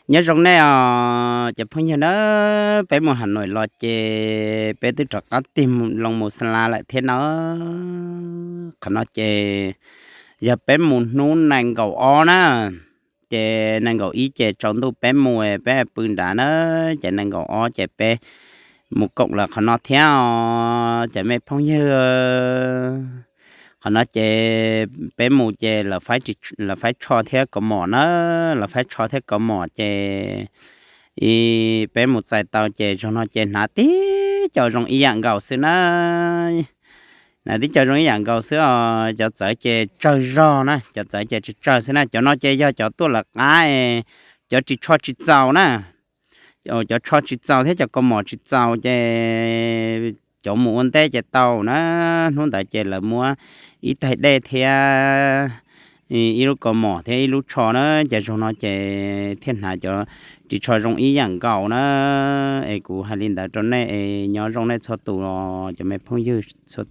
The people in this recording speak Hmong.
Nyob zoo nej os cov phooj ywg na, peb mus Has Nois los ces peb twb rov qab tig loo mus Xa La lawm thiab na. Qhov no ces yog peb mus hnub nees nkaum ob na, ces nees nkaum ib ces tsaus ntuj peb mus peb pw nrad na, ces nees nkaum ob ces peb mus koom lawm qhov no thiab os cov me phooj ywg. Qhov no ces peb mus ces lawv faib tsho thiab kaus mom na, lawv faib tsho thiab kaus mom ces peb mus txais tau ces zaum no ces hnav tib co zoo ib yam nkaus xwb na. Hnav tib co zoo ib yam nkaus xwb os, cov txawv ces tsawg zog na, cov txawv ces tsawg tsawg xwb na, cov no ces yog cov tuaj lawv qab, cov ris tsho tsis txaus na. Cov tsho tsis txaus thiab cov kaus mom tsis txaus ces cov mus ua ntej ces tau na. Hnub ntawd ces lawv muab ib taig dej thiab ib lub kaus mom thiab ib lub tsho na, ces zaum no ces thiaj hnav cov ris tsho zoo ib yam nkaus na. Es kuv hais li ntawd rau nej es nyob zoo nej txhua tus os cov me phooj ywg txhua tus.